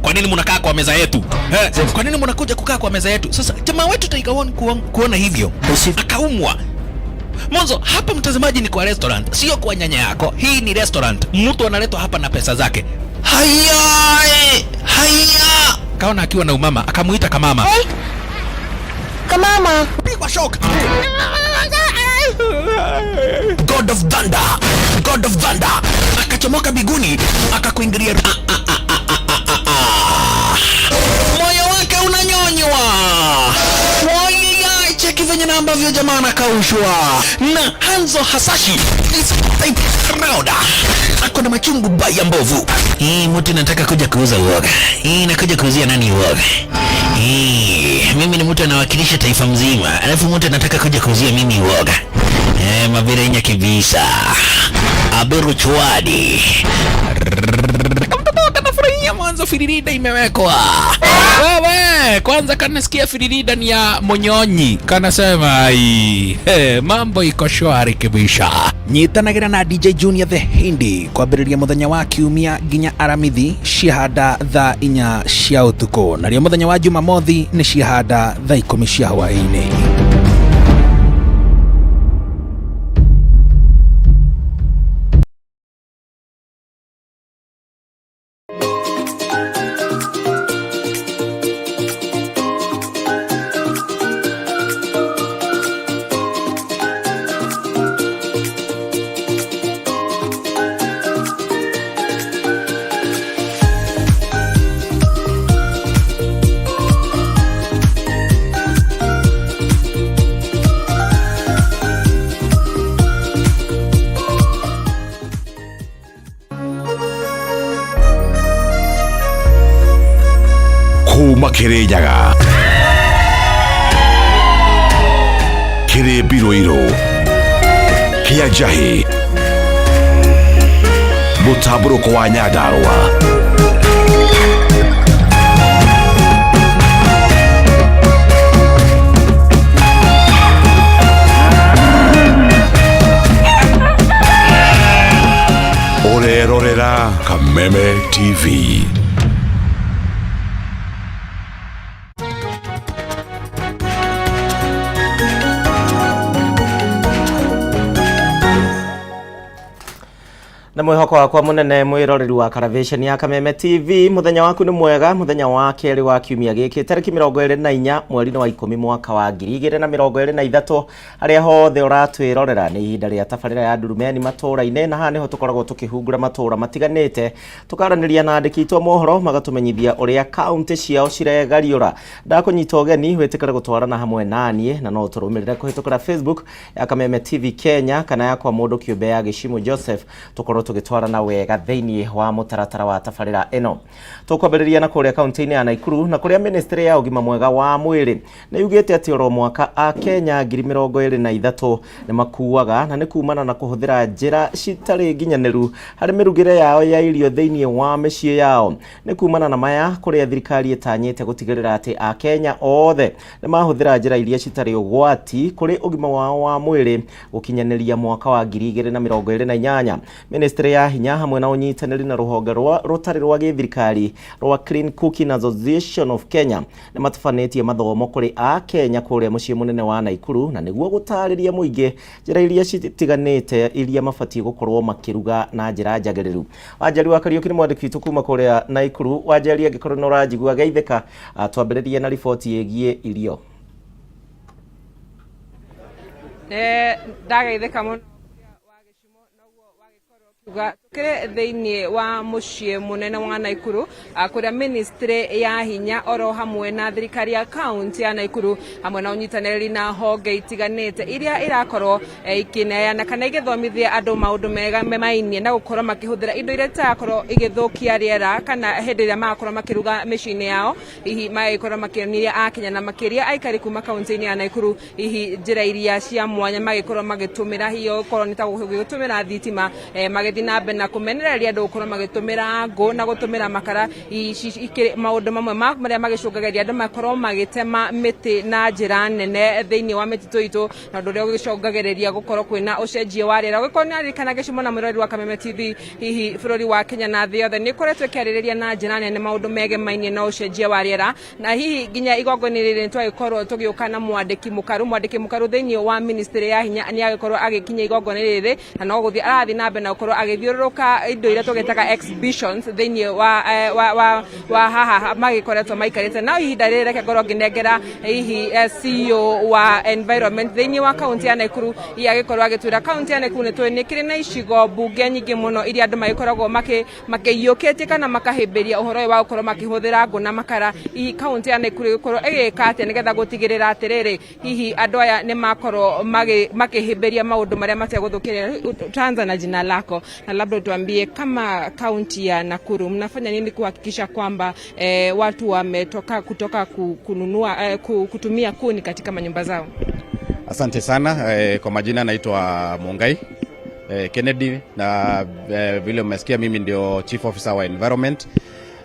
Kwa nini mnakaa kwa meza yetu? Kwa nini mnakuja kukaa kwa meza yetu? Sasa jamaa wetu Tiger One kuona hivyo akaumwa. Mwanzo hapa, mtazamaji, ni kwa restaurant, sio kwa nyanya yako. Hii ni restaurant, mtu analetwa hapa na pesa zake. Haya, haya, kaona akiwa na umama, akamuita kamama. Hey! Kamama! Pigwa shock. God of Thunder, God of Thunder akachomoka biguni akakuingilia. Ah, ah, ah, ah, ah, ah, ah. Moyo wake unanyonywa. Wai, cheki venye na ambavyo jamaa anakaushwa na Hanzo Hasashi is type round. Ako na machungu baya mbovu. Hii mtu nataka kuja kuuza uoga. Hii nakuja kuuzia nani uoga? Hii mimi ni mtu anawakilisha taifa mzima, alafu mtu anataka kuja kuuzia mimi uoga. Maberenya kibisa. Aberu chwadi. Kamtoto kanafurahia mwanzo firirida imewekwa. Wewe kwanza kanasikia firirida ni ya Monyonyi, kanasema ai, hey, mambo iko shwari kibisha. Nyitanagira na DJ Junior the Hindi kwambĩrĩria mũthenya wa kiumia nginya aramithi ciahanda thaa 4 cia ũtukũ, narĩo mũthenya wa jumamothi nĩ ciahanda thaa 10 cia hwaĩ-inĩ. Kuma Kirinyaga kĩrĩ mbirũirũ kĩa njahĩ mũtambũrũko wa Nyandarũa. Ũrerorera Kameme TV. Na mwihoko wakwa munene mwiroreri wa Karavation ya Kameme TV, muthenya waku ni mwega. Muthenya wa keri wa kiumia giki, tariki 24 mweri wa 10 mwaka wa 2023, haria hothe uratwirorera ni ihinda ria tabarira ya Ndurumeni matura-ini, na haha niho tukoragwo tukihungura matura matiganite, tukaraniria na andiki itũ a mohoro magatumenyithia uria kaunti ciao ciregariũra. Ndakunyita ũgeni wĩtĩkĩre gũtwarana hamwe naniĩ, na no ũtũrũmĩrĩre kũhĩtũkĩra Facebook ya Kameme TV Kenya kana yakwa mũndũ kĩũmbe ya Gĩcimu Joseph, tũkorwo tũgĩtwarana wega thĩinĩ wa mũtaratara wa tabarĩra ĩno. Tũkwambĩrĩria na kũrĩa kaunti-inĩ ya Naikuru, na kũrĩa ministry ya ũgima mwega wa mwĩrĩ nĩ yugĩte atĩ oro mwaka a Kenya 23,000 nĩ makuaga, na nĩ kumana na kũhũthĩra njĩra citarĩ nginyanĩru harĩ mĩrugĩre yao ya irio thĩinĩ wa mĩciĩ yao. Nĩ kumana na maya kũrĩa thirikari ĩtanyĩte gũtigĩrĩra atĩ a Kenya othe nĩ mahũthĩra njĩra iria citarĩ ũgwati kũrĩ ũgima wao wa mwĩrĩ gũkinyanĩria mwaka wa 2028. Ministry ya hinya hamwe na ũnyitanĩri na rũhonge rwa rũtarĩ rwa gĩthirikari rwa Clean Cooking Association of Kenya nĩ matabanĩtie mathomo kũrĩ a Kenya kũrĩa mũciĩ mũnene wa Naikuru, na nĩguo gũtarĩria mũingĩ njĩra iria citiganĩte iria mabatiĩ gũkorwo makĩruga na njĩra njagĩrĩru. Wanjeri wa Kariũki nĩ mwandĩki witũ kuma kũrĩa Naikuru. Wanjeri, angĩkorwo nĩ ũranjigua, geithĩka, twambĩrĩrie na riboti ĩgiĩ irio. Ndageithĩka mũno kiuga tukĩrĩ thĩinĩ wa mũciĩ mũnene wa Naikuru, kũrĩa ministry ya hinya oro hamwe na thirikari ya kaunti ya Naikuru hamwe na ũnyitanĩri na honge itiganĩte iria irakorwo ikĩneana kana igĩthomithia andũ maũndũ mega memainie na gũkorwo makĩhũthĩra indo iria itarakorwo igĩthũkia rĩera kana hĩndĩ ĩrĩa marakorwo makĩruga mĩciĩ-inĩ yao, hihi magĩkorwo makĩonia akenya na makĩria aikari kuma kaunti-inĩ ya Naikuru hihi njĩra iria cia mwanya magĩkorwo magĩtũmĩra, hihi okorwo nĩ ta gũgĩtũmĩra thitima, magĩthiĩ na mbere na kũmenereria andũ gũkorwo magĩtũmĩra ngũ na gũtũmĩra makara ikĩrĩ maũndũ mamwe ma marĩa magĩcũngagĩria andũ makorwo magĩtema mĩtĩ na njĩra nene thĩinĩ wa mĩtitũ itũ, na ũndũ ũrĩa ũgĩcũngagĩrĩria gũkorwo kwĩna ũcenjia wa rĩera. Ũgĩkorwo nĩ aririkana gĩcumo na mwĩroreri wa Kameme TV, hihi bũrũri wa Kenya na thĩ yothe nĩ ĩkoretwo ĩkĩarĩrĩria na njĩra nene maũndũ megemainie na ũcenjia wa rĩera, na hihi nginya igongona rĩrĩ nĩtwagĩkorwo tũgĩũka na mwandĩki mũkaru thĩinĩ wa ministry ya hinya nĩ agĩkorwo agĩkinya igongona rĩrĩ, na no gũthiĩ arathiĩ na mbere na gũkorwo agĩthiũrũrũka indo iria tũgĩtaga exhibitions thĩinĩ wa haha magĩkoretwo maikarĩte. Na ihinda rĩrĩ reke ngorwo ngĩnengera hihi CEO wa environment thĩinĩ wa kaunti ya Nakuru, hihi agĩkorwo agĩtwĩra kaunti ya Nakuru nĩ tũĩ nĩ kĩrĩ na icigo mbunge nyingĩ mũno iria andũ magĩkoragwo makĩiyũkĩtie kana makahĩmbĩria ũhoro ũyũ wa gũkorwo makĩhũthĩra ngũ na makara. Hihi kaunti ya Nakuru ĩgĩkorwo ĩgĩka atĩa nĩgetha gũtigĩrĩra atĩrĩrĩ, hihi andũ aya nĩ makorwo makĩhĩmbĩria maũndũ marĩa mategũthũkĩria? Tutaanza na jina lako na labda utuambie kama kaunti ya Nakuru mnafanya nini kuhakikisha kwamba watu wametoka kutoka kununua kutumia kuni katika manyumba zao. Asante sana. Kwa majina naitwa Mungai Kennedy na vile umesikia mimi ndio Chief Officer wa Environment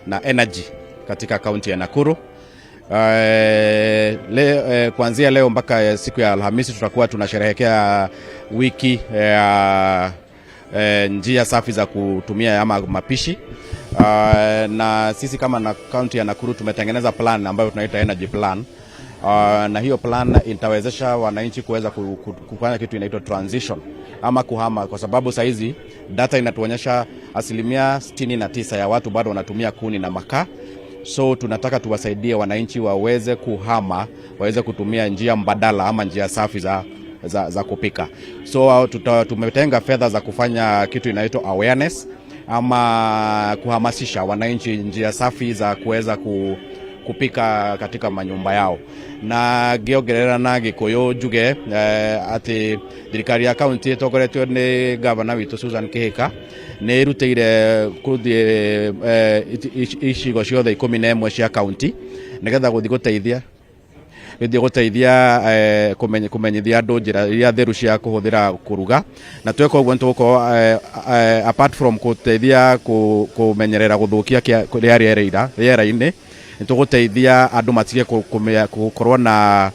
na Energy katika kaunti ya Nakuru. Kuanzia leo mpaka siku ya Alhamisi tutakuwa tunasherehekea wiki ya njia safi za kutumia ama mapishi. Na sisi kama na kaunti ya Nakuru tumetengeneza plan ambayo tunaita energy plan. Na hiyo plan itawezesha wananchi kuweza kufanya kitu inaitwa transition ama kuhama, kwa sababu saizi data inatuonyesha 69% ya watu bado wanatumia kuni na makaa. So tunataka tuwasaidie wananchi waweze kuhama, waweze kutumia njia mbadala ama njia safi za kupika. So tumetenga fedha za kufanya kitu inaitwa awareness ama kuhamasisha wananchi njia safi za kuweza kupika katika manyumba yao. Na ngĩongerera na Gĩkũyũ njuge atĩ thirikari ya kaunti ĩtongoretio nĩ gavana witũ Susan Kihika nĩ ĩrutĩire gũthiĩ icigo ciothe 11 cia kaunti nĩgetha gũthiĩ gũteithia kũmenyithia andũ njĩra iria theru cia kũhũthĩra kũruga. Na tweka ũguo nĩtũgũkorwo apart from gũteithia kũmenyerera gũthũkia rĩa rĩera-inĩ, nĩtũgũteithia andũ matige gũkorwo na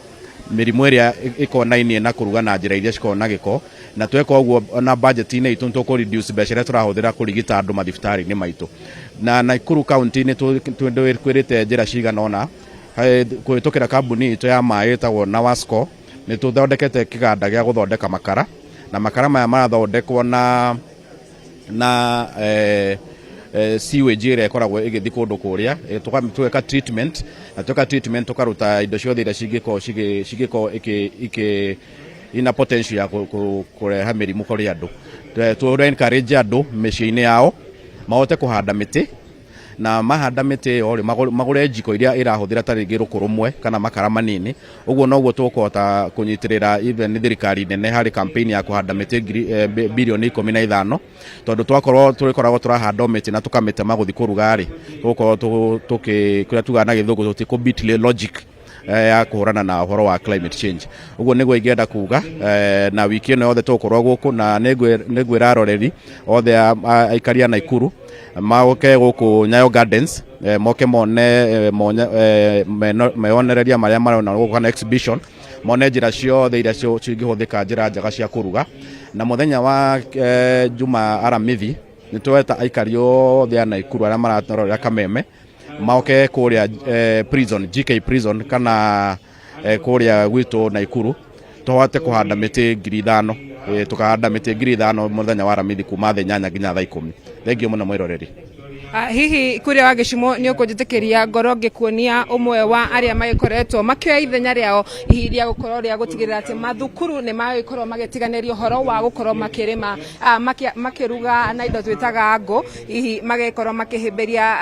mĩrimũ ĩrĩa ĩkonainie na kũruga na njĩra iria cikoragwo na gĩko. Na tweka ũguo na budget-inĩ itũ nĩtũkũ reduce mbeca iria tũrahũthĩra kũrigita andũ mathibitarĩ-inĩ maitũ. Na Nakuru County nĩ twĩrĩte njĩra cigana ũna kũhĩtũkĩra kambuni itũ ya maĩ ĩtagwo Nawasco. Nĩ tũthondekete kĩganda gĩa gũthondeka makara, na makara maya marathondekwo na sewage ĩrĩa ĩkoragwo ĩgĩthiĩ kũndũ kũrĩa, tũgeka treatment, na tweka treatment tũkaruta indo ciothe iria cingĩkorwo ikĩ ina potential ya kũrehe mĩrimũ kũrĩ andũ. Tũra encourage andũ mĩciĩ-inĩ yao mahote kũhanda mĩtĩ, na mahanda mĩtĩ ĩyo rĩ, magũre njiko iria ĩrahũthĩra ta rĩngĩ rũkũ rũmwe kana makara manini. Ũguo noguo tũkũhota kũnyitĩrĩra even thirikari nene harĩ campaign ya kũhanda mĩtĩ 15 bilioni, tondũ twakorwo tũrĩkoragwo tũrahanda o mĩtĩ na tũkamĩtema gũthiĩ kũruga rĩ, tũgũkorwo tũkĩ kũrĩa tugaga na Gĩthũngũ tũtikũ beat logic ya kũhũrana na ũhoro wa climate change. Ũguo nĩguo ingĩenda kuga. Na wiki ĩno yothe tũgũkorwo gũkũ, na nĩngwĩra aroreri othe aikari a Nakuru moke gũkũ Nyayo Gardens, moke mone meonereria marĩa marona gũkũ kana exhibition, mone njĩra ciothe iria cingĩhũthĩka, njĩra njega cia kũruga. Na mũthenya wa Juma Aramithi nĩ tweta aikari othe a Nakuru arĩa mararorera Kameme moke kũrĩa prison, GK Prison, kana kũrĩa gwitũ Nakuru, tũhote kũhanda mĩtĩ 5,000. Tũkahanda mĩtĩ 5,000 mũthenya wa Aramithi kuma thaa 8 nginya thaa 10. Thengiũ mũno mwĩroreri. Hihi kuria wa gĩcumo nĩ ũkũnjĩtĩkĩria ngorwo ngĩkuonia ũmwe wa arĩa magĩkoretwo makĩoya ithenya rĩao hihi rĩa gũkorwo rĩa gũtigĩrĩra atĩ mathukuru nĩ magĩkorwo magĩtiganĩria ũhoro wa gũkorwo makĩrĩma makĩruga na indo twĩtaga ngũ, hihi magĩkorwo makĩhĩmbĩria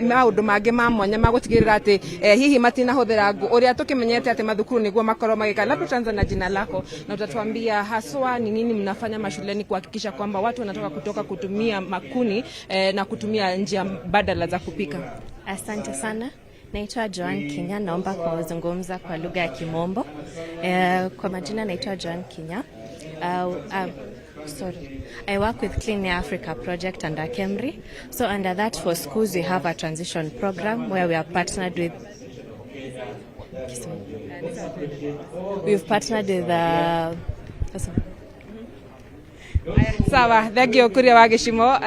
maũndũ mangĩ ma mwanya ma gũtigĩrĩra atĩ hihi matinahũthĩra ngũ ũrĩa tũkĩmenyete atĩ mathukuru nĩguo makorwo magĩka. Labda tutaanza na jina lako na utatuambia haswa ni nini mnafanya mashuleni kuhakikisha kwamba watu wanatoka kutoka kutumia makuni na kutumia njia mbadala za kupika. Asante sana. Naitwa Joan Kinya, naomba kuzungumza kwa lugha ya Kimombo. Kwa majina naitwa Joan Kinya. Sorry. I work with Clean Air Africa project under Kemri. So under that, for schools, we have a transition program where we are partnered with. We've partnered with. Sawa, thengio kuria wa gicimo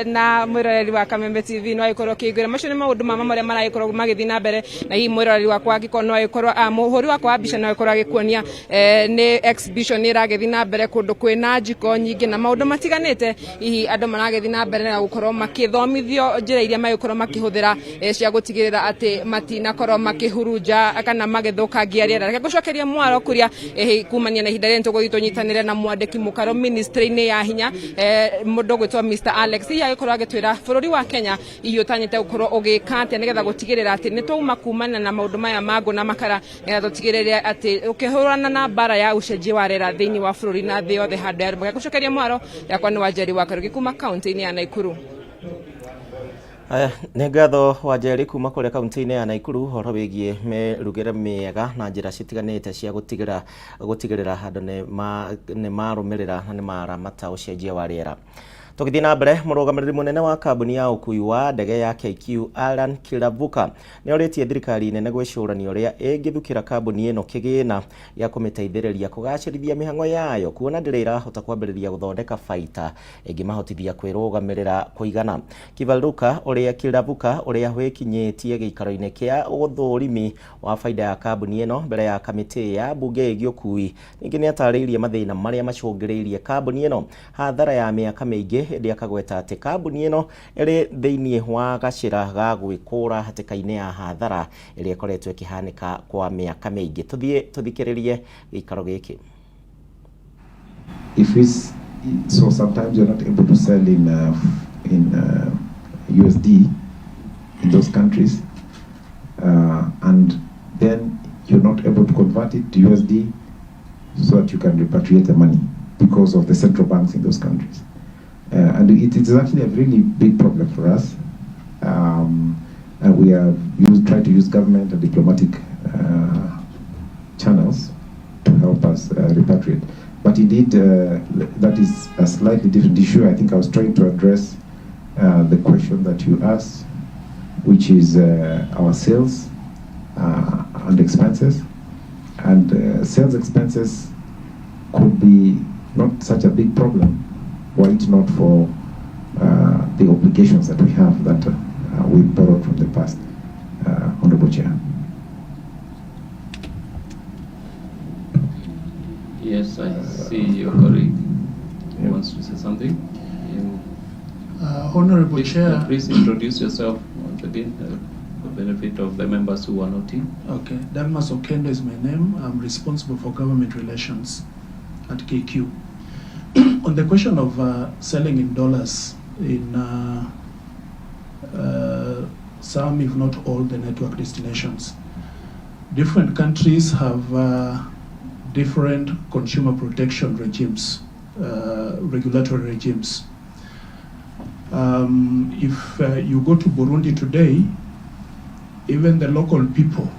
na mwiroreri wa Kameme TV no agikorwo ukĩiguĩra macio nĩ maũndũ ma marĩa maragĩkorwo magĩthiĩ na mbere, na hihi mwiroreri wakwa angĩkorwo no agĩkorwo mũhũri wakwa wa mbica no agĩkorwo agĩkuonia nĩ exhibition nĩ ĩragĩthiĩ na mbere kũndũ kwĩna njiko nyingĩ na maũndũ matiganĩte. Hihi andũ maragĩthiĩ na mbere na gũkorwo makĩthomithio njĩra iria magĩkorwo makĩhũthĩra cia gũtigĩrĩra atĩ matinakorwo makĩhurunja kana magĩthũkangia rĩera. Reke ngũcokerie mwaro kuria kumania na ihinda rĩrĩ tũgũthiĩ tũnyitanĩre na mwandĩki mũkaro ministry-inĩ ya hinya, mũndũ ũgwĩtwo Mr Alex, hihi agĩkorwo agĩtwĩra bũrũri wa Kenya hihi ũtanyĩte gũkorwo ũgĩka atĩa nĩgetha gũtigĩrĩra atĩ nĩ twauma kumana na maũndũ maya ma ngũ na makara, nĩgetha tũtigĩrĩre atĩ ũkĩhũrana na mbara ya ũcenjia wa rĩera thĩinĩ wa bũrũri na thĩ yothe handũ ya rĩmwe. Gũcokeria mwaro yakwa nĩ Wanjeri wa Karugi kuma kaunti-inĩ ya Naikuru. Aya, nĩ ngatho Wanjeri kuma kũrĩa kaunti-inĩ ya Naikuru ũhoro wĩgiĩ mĩrugĩre mĩega na njĩra citiganĩte cia gũtigĩrĩra andũ nĩ marũmĩrĩra na nĩ maramata ũcenjia wa rĩera. Tũgĩthiĩ na mbere, mũrũgamĩrĩri mũnene wa kambuni ya ũkui wa ndege ya KQ Alan Kilavuka nĩ orĩtie thirikari nene gwĩcũrania ũrĩa ĩngĩthukĩra kambuni ĩno kĩgĩna gĩa kũmĩteithĩrĩria kũgacĩrithia mĩhang'o yayo, kuona ndĩrĩ ĩrahota kwambĩrĩria gũthondeka baita ĩngĩmahotithia kwĩrũgamĩrĩra kũigana. Kilavuka ũrĩa wĩkinyĩtie gĩikaro-inĩ kĩa ũthũrimi wa baida ya kambuni ĩno mbere ya kamĩtĩ ya mbunge ĩgiĩ ũkui, ningĩ nĩ atarĩirie mathĩna marĩa macũngĩrĩirie kambuni ĩno hathara ya mĩaka mĩingĩ, hĩndĩ akagweta atĩ kambuni ĩno ĩrĩ thĩinĩ wa gacĩra ga gwĩkũra hatĩka-inĩ ya hathara ĩrĩa ĩkoretwo ĩkĩhanĩka kwa mĩaka mĩingĩ. Tũthiĩ tũthikĩrĩrie gĩikaro gĩkĩ. If it's so, sometimes you're not able to sell in USD in those countries, and then you're not able to convert it to USD so that you can repatriate the money because of the central banks in those countries. And it is actually a really big problem for us. And we have tried to use government and diplomatic channels to help us repatriate. But indeed, that is a slightly different issue. I think I was trying to address the question that you asked, which is our sales and expenses. And sales expenses could be not such a big problem were it not for the obligations that we have that we borrowed from the past. Honorable Chair. Yes, I see your colleague wants to say something. Honorable Chair. Please introduce yourself once again, for the benefit of the members who are not in. Okay, Dalmas Okendo is my name. I'm responsible for government relations at KQ. On the question of selling in dollars in some, if not all, the network destinations, different countries have different consumer protection regimes, regulatory regimes. If you go to Burundi today, even the local people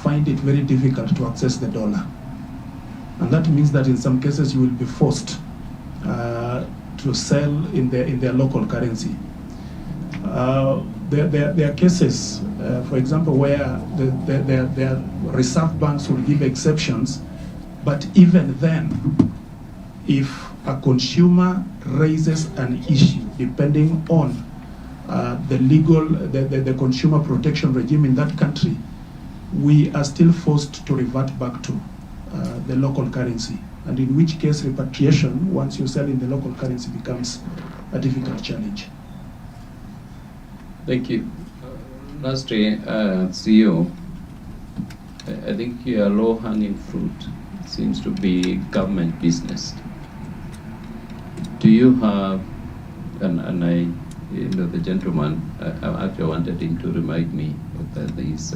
find it very difficult to access the dollar. And that means that in some cases you will be forced to sell in their local currency. There are cases, for example, where the reserve banks will give exceptions, but even then, if a consumer raises an issue, depending on the legal, the consumer protection regime in that country, we are still forced to revert back to the local currency, and in which case repatriation, once you sell in the local currency, becomes a difficult challenge. Thank you. Lastly, CEO, I think your low-hanging fruit seems to be government business. Do you have, and I, you know, the gentleman, I actually wanted him to remind me of this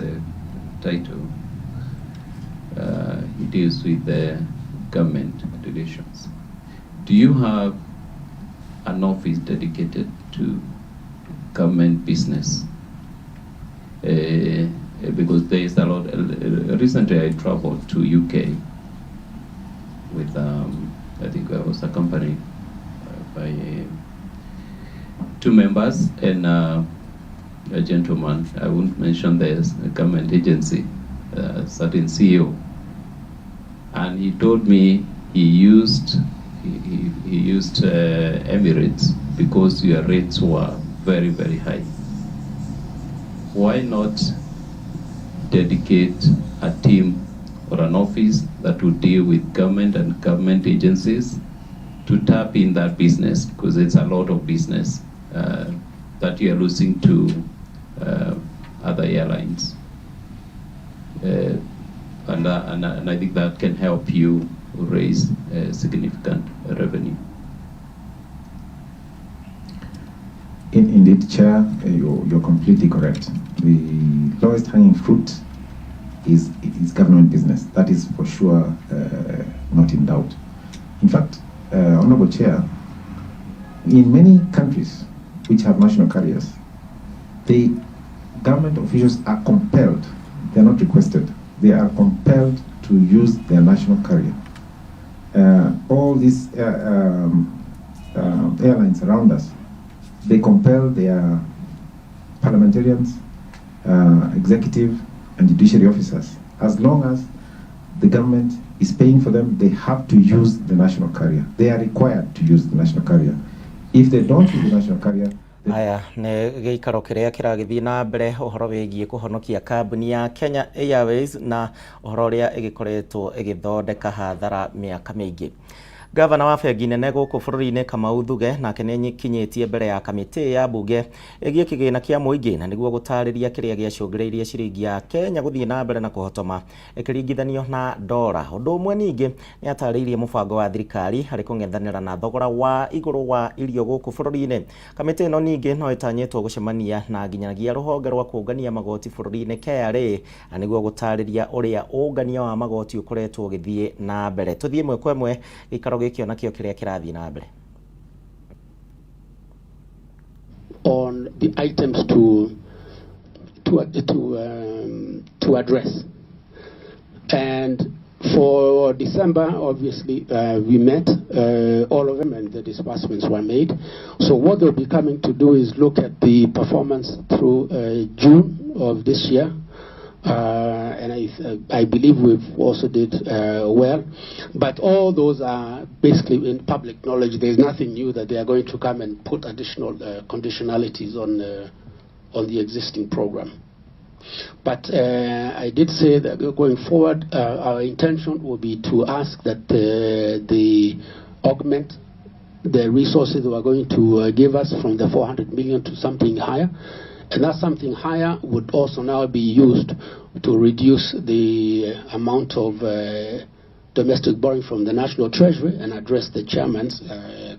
title. He deals with the government relations. Do you have an office dedicated to government business? Because there is a lot. Recently, I traveled to UK with I think I was accompanied by two members and a gentleman. I won't mention the government agency, certain CEO, and he told me he used Emirates because your rates were very, very high. Why not dedicate a team or an office that would deal with government and government agencies to tap in that business, because it's a lot of business that you are losing to other airlines. And I think that can help you raise significant revenue. Indeed, Chair, you're completely correct. The lowest hanging fruit is government business. That is for sure, not in doubt. In fact, Honorable Chair, in many countries which have national carriers, the government officials are compelled, they are not requested, they are compelled to use their national carrier. All these airlines around us, they compel their parliamentarians, executive and judiciary officers. As long as the government is paying for them, they have to use the national carrier. They are required to use the national carrier. If they don't use the national carrier, Aya nĩ gĩikaro kĩrĩa kĩragĩthiĩ na mbere ũhoro wĩgiĩ kũhonokia kambuni ya Kenya Airways na ũhoro ũrĩa ĩgĩkoretwo ĩgĩthondeka hathara mĩaka mĩingĩ. Gavana wa bengi nene gũkũ bũrũri-inĩ Kamau Thuge nake nĩ kinyĩtie mbere ya kamĩtĩ ya bunge ĩgiĩ kĩgĩna kĩa mũingĩ na nĩguo gũtarĩria kĩrĩa gĩacũngĩrĩirie ciringi ya Kenya gũthiĩ na mbere na kũhotoma ĩkĩringithanio na dora. Ũndũ ũmwe ningĩ nĩ atarĩirie mũbango wa thirikari harĩ kũng'ethanĩra na thogora wa igũrũ wa irio gũkũ bũrũri-inĩ. Kamĩtĩ ĩno ningĩ no ĩtanyĩtwo gũcemania na nginyagia rũhonge rwa kũngania magoti bũrũri-inĩ KRA na nĩguo gũtarĩria ũrĩa ũngania wa magoti ũkoretwo ũgĩthiĩ na mbere. Tũthiĩ ĩmwe kwa ĩmwe gĩikaro gĩkĩ onakĩo kĩrĩa kĩrathiĩ na mbere. On the items to address, and for December, obviously, we met all of them and the disbursements were made. So what they'll be coming to do is look at the performance through June of this year. And I believe we've also did well. But all those are basically in public knowledge. There's nothing new that they are going to come and put additional conditionalities on the existing program. But I did say that going forward, our intention will be to ask that they augment the resources they were going to give us from the 400 million to something higher. And that something higher would also now be used to reduce the amount of domestic borrowing from the National Treasury and address the chairman's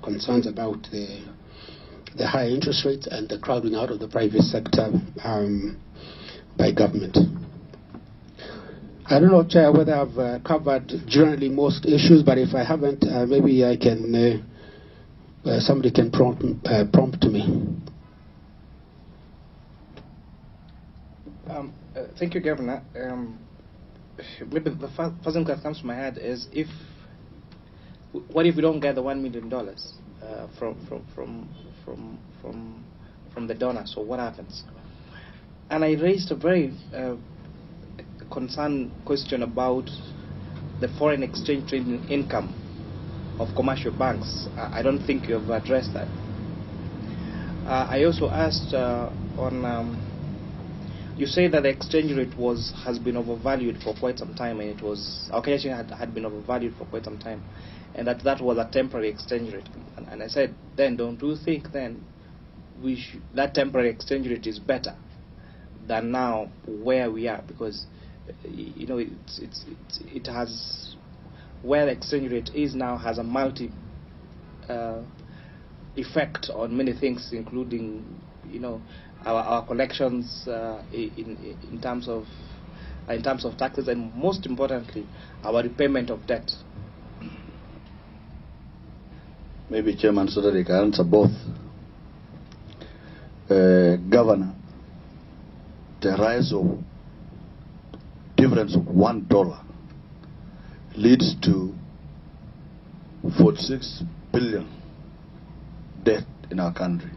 concerns about the high interest rates and the crowding out of the private sector by government. I don't know, Chair, whether I've covered generally most issues, but if I haven't, maybe I can. Somebody can prompt me. Thank you, Governor. Maybe the first thing that comes to my head is what if we don't get the $1 million from the donor? So what happens? And I raised a very concerned question about the foreign exchange trading income of commercial banks. I don't think you have addressed that. I also asked on. You say that the exchange rate has been overvalued for quite some time, and it was our Kenya shilling had been overvalued for quite some time, and that was a temporary exchange rate. And I said, then don't you think then that temporary exchange rate is better than now where we are, because you know it has where the exchange rate is now has a multi effect on many things, including you know our collections in terms of taxes, and most importantly, our repayment of debt. Maybe Chairman, so that he can answer both. Governor, the rise of difference of $1 leads to 46 billion debt in our country.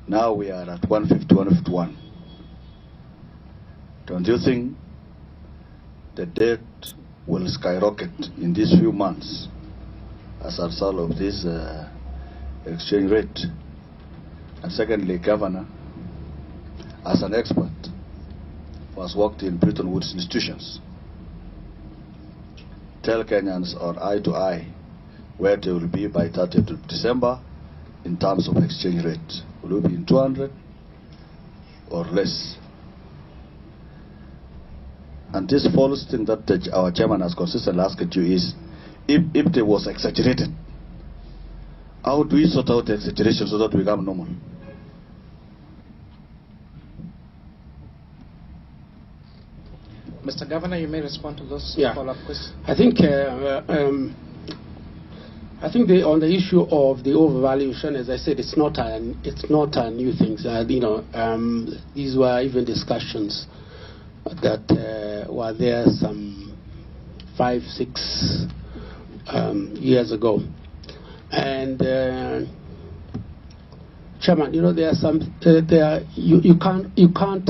Now we are at 150, 151. Don't you think the debt will skyrocket in these few months as a result of this exchange rate? And secondly, Governor, as an expert who has worked in Bretton Woods institutions, tell Kenyans on eye to eye where they will be by 30th of December in terms of exchange rate. Will it be in 200 or less? And this false thing that our chairman has consistently asked you is, if there was exaggerated, how do we sort out the exaggeration so that we become normal? Mr. Governor, you may respond to those follow-up questions. I think on the issue of the overvaluation, as I said, it's not a new thing. These were even discussions that were there some 5-6 years ago. And Chairman, you know, there are some you can't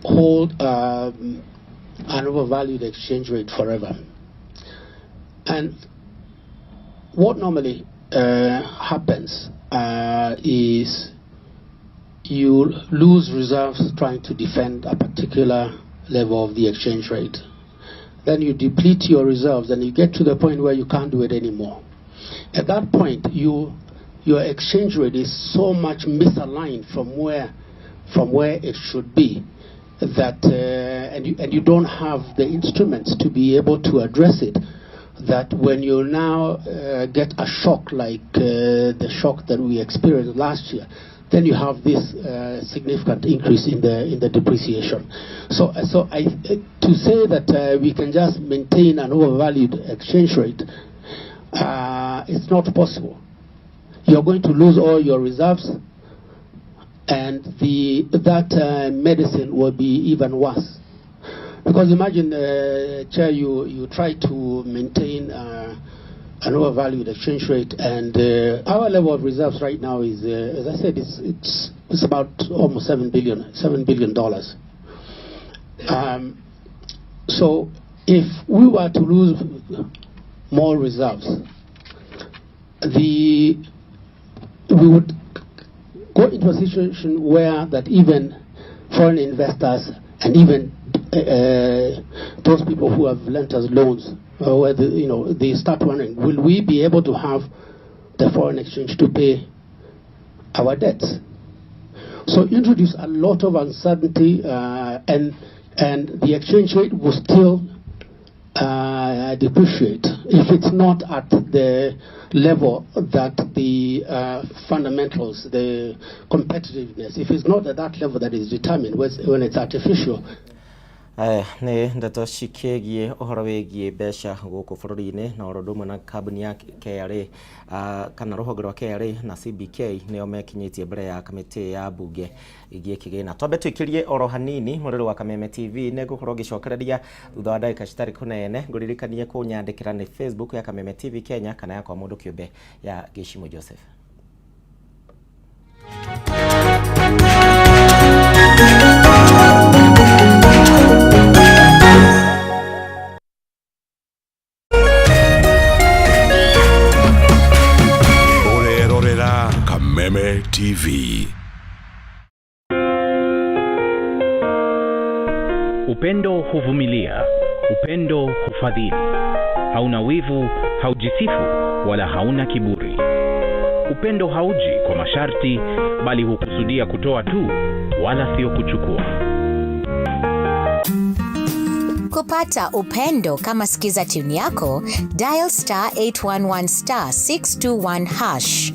hold an overvalued exchange rate forever. And what normally happens is you lose reserves trying to defend a particular level of the exchange rate. Then you deplete your reserves and you get to the point where you can't do it anymore. At that point, your exchange rate is so much misaligned from where it should be that and you don't have the instruments to be able to address it, that when you now get a shock like the shock that we experienced last year, then you have this significant increase in the depreciation. So to say that we can just maintain an overvalued exchange rate, it's not possible. You're going to lose all your reserves, and that medicine will be even worse. Because imagine, Chair, you try to maintain an overvalued exchange rate, and our level of reserves right now is, as I said, it's about almost $7 billion. So if we were to lose more reserves, we would go into a situation where that even foreign investors and even those people who have lent us loans, where they start wondering, will we be able to have the foreign exchange to pay our debts? So introduce a lot of uncertainty, and the exchange rate will still depreciate if it's not at the level that the fundamentals, the competitiveness, if it's not at that level that is determined when it's artificial. Nĩ ndeto cikĩgiĩ ũhoro wĩgiĩ mbeca gũkũ bũrũri-inĩ na ũndũ ũmwe na kambuni ya KRA kana rũhonge rwa KRA na CBK nĩo mekinyĩtie mbere ya kamĩtĩ ya mbunge ĩgiĩ kĩgĩna. Twambe twĩkĩrie oro hanini mũrĩrĩ wa Kameme TV nĩ ngũkorwo ngĩcokereria thutha wa ndagĩka citarĩ kũnene. Ngũririkanie kũnyandĩkĩra nĩ Facebook ya Kameme TV Kenya kana yakwa mũndũ kĩũmbe ya Gĩcimo Joseph. Kameme TV. Upendo huvumilia, upendo hufadhili. Hauna wivu, haujisifu, wala hauna kiburi. Upendo hauji kwa masharti, bali hukusudia kutoa tu, wala sio kuchukua. Kupata upendo kama sikiza tune yako, dial star 811 star 621 hash.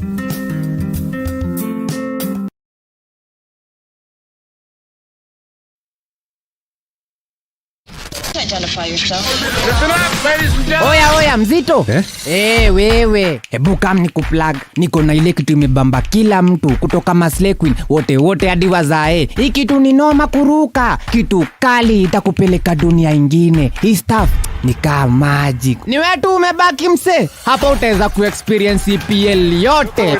identify yourself? Oya oya mzito eh? Hey, wewe hebu kam ni kuplug, niko na ile kitu imebamba kila mtu kutoka Maslay Queen wote wote hadi wazae. Hii kitu ni noma kuruka, kitu kali itakupeleka dunia ingine. Hii stuff ni kama magic. Ni wewe tu umebaki mse, hapa utaweza kuexperience EPL yote.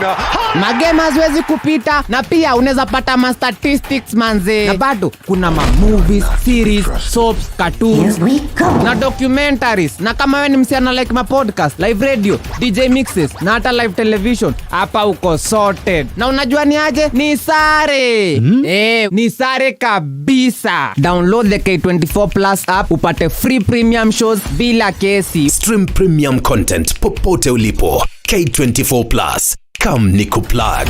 Magema haziwezi kupita na pia unaweza pata ma statistics manze. Na bado kuna ma movies, series, soaps, cartoons na documentaries. Na kama wewe ni msichana like ma podcast, live radio, DJ mixes na hata live television, hapa uko sorted. Na unajua ni aje? Ni sare. Ni sare kabisa. Download the K24 Plus app upate free premium shows bila kesi. Stream premium content popote ulipo. K24 Plus. Come nikuplug.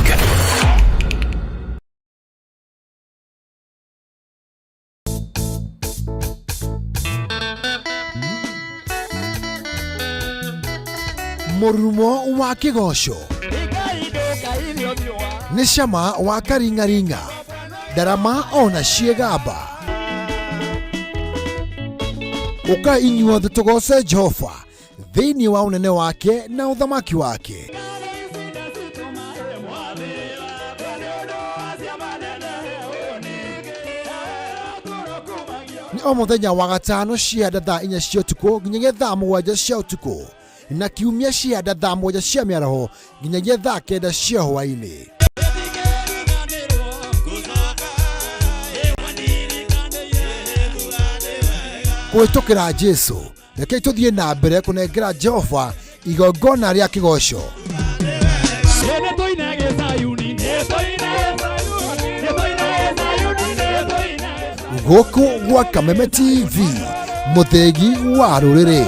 Mũrurumo wa kĩgoco nĩ cama wa karingaringa ndarama ona ciĩgamba ũka inyuothe tũgoce Jehova thĩinĩ wa ũnene wake na ũthamaki wake. Nĩ o mũthenya wa gatano cia thaa 4 cia ũtukũ nginyagia thaa 7 cia ũtukũ na kiumia cia thaa 7 cia mĩaraho nginyagia thaa 9 cia hwaĩ-inĩ. Kũhĩtũkĩra Jesũ, rekei tũthiĩ na mbere kũnengera Jehova igongona rĩa kĩgoco. Gũkũ gwa Kameme TV, mũthĩgi wa rũrĩrĩ.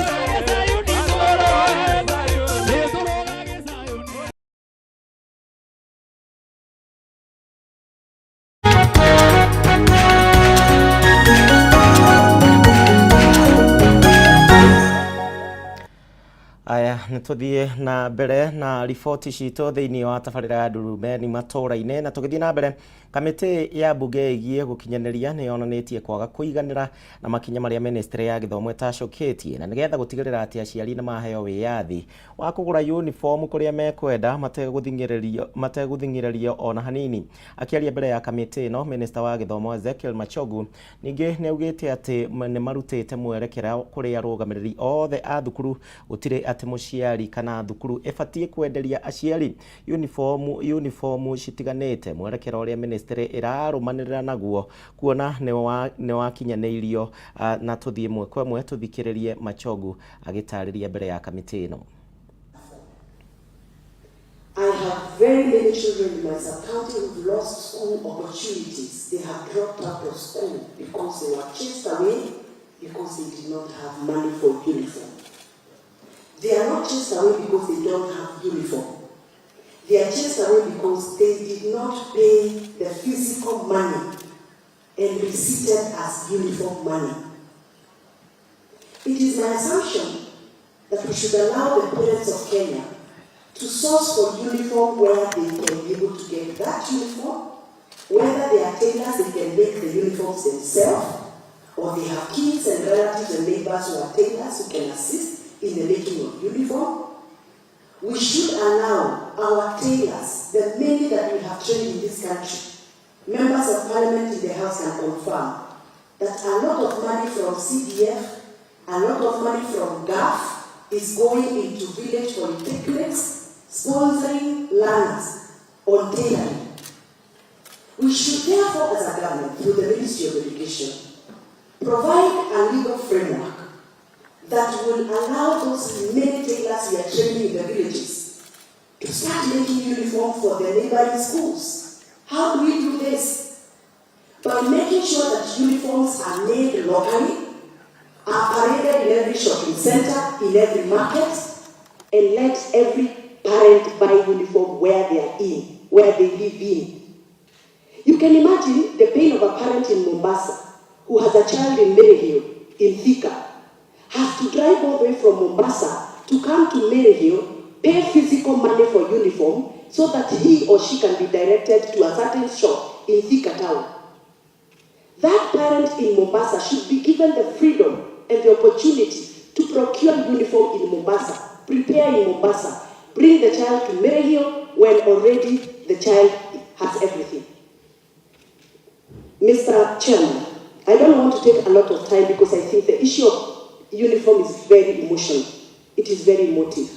Aya, nĩtũthiĩ na mbere na riboti citũ thĩinĩ wa tabarĩra ya Ndurumeni matũra-inĩ, na tũgĩthiĩ na mbere kamĩtĩ ya mbunge ĩgiĩ gũkinyanĩria nĩ yonanĩtie kwaga kũiganĩra na makinya marĩa ministry ya gĩthomo ĩtacũkĩtie, na nĩgetha gũtigĩrĩra atĩ aciari nĩ maheo wĩyathi wa kũgũra uniform kũrĩa mekwenda mategũthing'ĩrĩrio ona hanini. Akĩaria mbere ya kamĩtĩ ĩno, minister wa gĩthomo Ezekiel Machogu ningĩ nĩ augĩte atĩ nĩ marutĩte mwerekera kũrĩ arũgamĩrĩri othe a thukuru gũtirĩ atĩ mũciari kana thukuru ĩbatiĩ kwenderia aciari uniform citiganĩte, mwerekera ũrĩa ministry ĩrarũmanĩrĩra naguo kuona nĩ wakinyanĩirio. Na tũthiĩ ĩmwe kwa ĩmwe tũthikĩrĩrie Machogu agĩtarĩria mbere ya kamĩtĩ ĩno. I have very many children in my sub-county who've lost school opportunities. They have dropped out of school because they were chased away because they did not have money for uniform. They are not chased away because they don't have uniform. They are chased away because they did not pay the physical money and receipted as uniform money. It is my assumption that we should allow the parents of Kenya to source for uniform where they can be able to get that uniform, whether they are tailors, they can make the uniforms themselves, or they have kids and relatives and neighbors who are tailors who can assist in the making of uniform. We should allow our tailors, the many that we have trained in this country, members of parliament in the house can confirm that a lot of money from CDF, a lot of money from GAF is going into village polytechnics, sponsoring learners on tailoring. We should therefore, as a government, through the Ministry of Education, provide a legal framework that will allow those many tailors we are training in the villages to start making uniform for their neighboring schools. How do we do this? By making sure that uniforms are made locally, are paraded in every shopping center, in every market, and let every parent buy uniform where they are in, where they live in. You can imagine the pain of a parent in Mombasa who has a child in Maryhill, in Thika, has to drive all the way from Mombasa to come to Maryhill, pay physical money for uniform so that he or she can be directed to a certain shop in Thika town. That parent in Mombasa should be given the freedom and the opportunity to procure uniform in Mombasa, prepare in Mombasa, bring the child to Maryhill when already the child has everything. Mr. Chairman, I don't want to take a lot of time because I think the issue of uniform is very emotional. It is very emotive.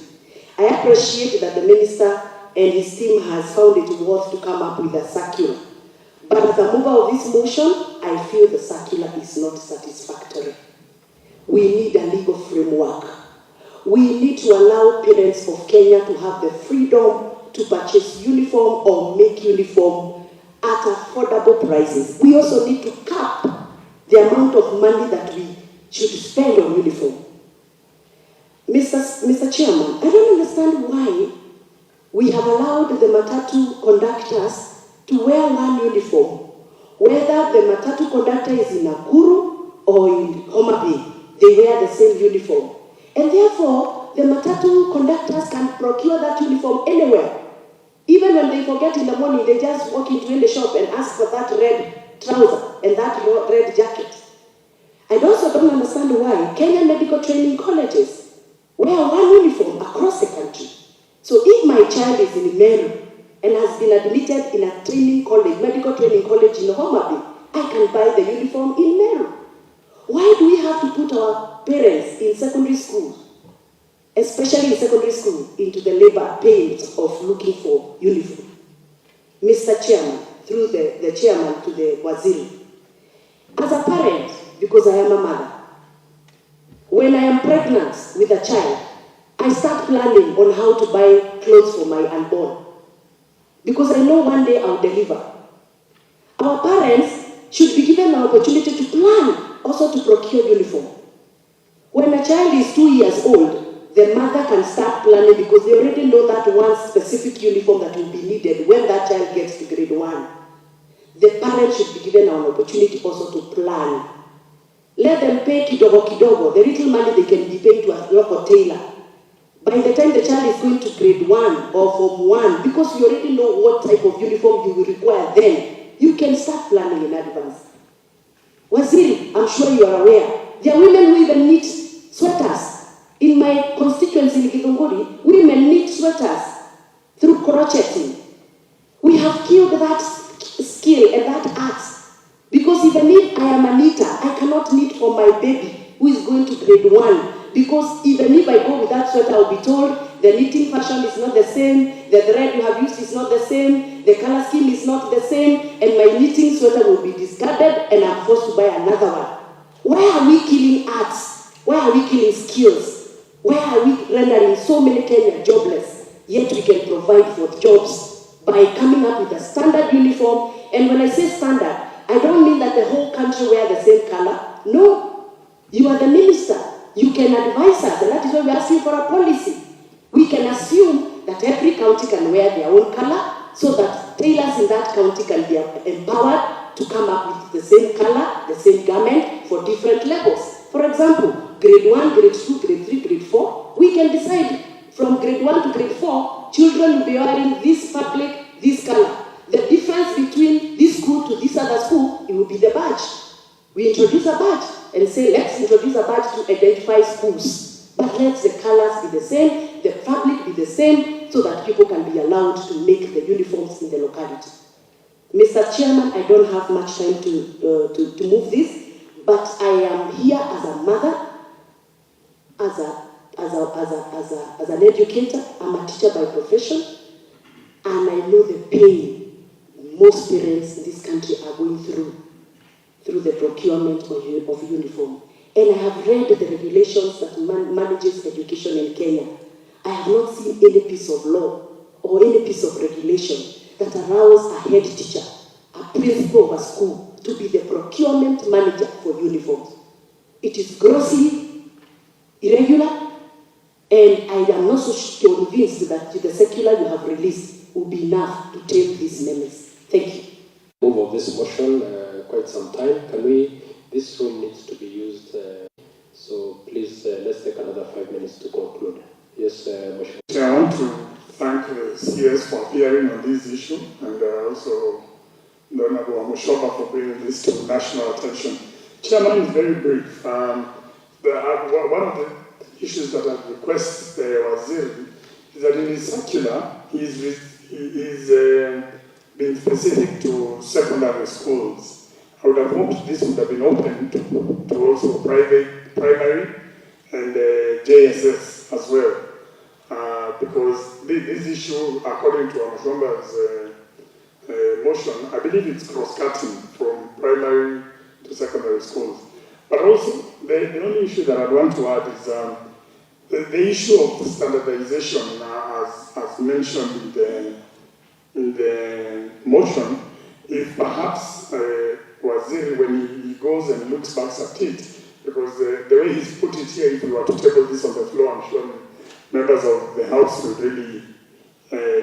I appreciate that the minister and his team has found it worth to come up with a circular. But as a mover of this motion, I feel the circular is not satisfactory. We need a legal framework. We need to allow parents of Kenya to have the freedom to purchase uniform or make uniform at affordable prices. We also need to cap the amount of money that we should spend on uniform. Mr. Chairman, I don't understand why we have allowed the matatu conductors to wear one uniform, whether the matatu conductor is in Nakuru or in Homa Bay, they wear the same uniform. And therefore, the matatu conductors can procure that uniform anywhere. Even when they forget in the morning, they just walk into any shop and ask for that red trouser and that red jacket. I also don't understand why Kenyan medical training colleges wear one uniform across the country. So if my child is in Meru and has been admitted in a training college, medical training college in Homa Bay, I can buy the uniform in Meru. Why do we have to put our parents in secondary school, especially in secondary school, into the labor pains of looking for uniform? Mr. Chairman, through the chairman to the waziri, as a parent, because I am a mother, when I am pregnant with a child, I start planning on how to buy clothes for my unborn. Because I know one day I'll deliver. Our parents should be given an opportunity to plan, also to procure uniform. When a child is 2 years old, the mother can start planning because they already know that one specific uniform that will be needed when that child gets to grade 1. The parents should be given an opportunity also to plan. Let them pay kidogo kidogo, the little money they can be paid to a local tailor. By the time the child is going to grade 1 or form 1, because you already know what type of uniform you will require then, you can start planning in advance. Waziri, I'm sure you are aware, there are women who even knit sweaters. In my constituency in Githunguri, women knit sweaters through crocheting. We have killed that skill and that art. Because even if I am a knitter, I cannot knit for my baby who is going to grade 1. Because even if I go with that sweater, I'll be told the knitting fashion is not the same, the thread you have used is not the same, the color scheme is not the same, and my knitting sweater will be discarded and I'm forced to buy another one. Why are we killing arts? Why are we killing skills? Why are we rendering so many Kenya jobless? Yet we can provide for jobs by coming up with a standard uniform. And when I say standard, I don't mean that the whole country wear the same color. No. You are the minister. You can advise us, and that is why we're asking for a policy. We can assume that every county can wear their own color so that tailors in that county can be empowered to come up with the same color, the same garment for different levels. For example, grade 1, grade 2, grade 3, grade 4, we can decide from grade 1 to grade 4, children will be wearing this fabric, this color. The difference between this school to this other school, it will be the badge. We introduce a badge and say, let's introduce a badge to identify schools. But let the colors be the same, the fabric be the same, so that people can be allowed to make the uniforms in the locality. Mr. Chairman, I don't have much time to move this, but I am here as a mother, as an educator. I'm a teacher by profession, and I know the pain most parents in this country are going through the procurement of uniform. And I have read the regulations that manages education in Kenya. I have not seen any piece of law or any piece of regulation that allows a head teacher, a principal of a school, to be the procurement manager for uniforms. It is grossly irregular, and I am not so convinced that the circular you have released will be enough to tame this menace. Thank you. Move of this motion quite some time. Can we? This room needs to be used, so please let's take another 5 minutes to conclude. Yes, motion. I want to thank the CS for appearing on this issue, and also the Honorable Wamuchomba for bringing this to national attention. Chairman, is very brief. One of the issues that I've requested Waziri is that in his circular, he is being specific to secondary schools. I would have hoped this would have been open to also private, primary, and JSS as well. Because this issue, according to Wamuchomba's motion, I believe it's cross-cutting from primary to secondary schools. But also, the only issue that I'd want to add is the issue of standardization, as mentioned in the motion. If perhaps Waziri, when he goes and looks back at it, because the way he's put it here, if we were to table this on the floor, I'm sure members of the House would really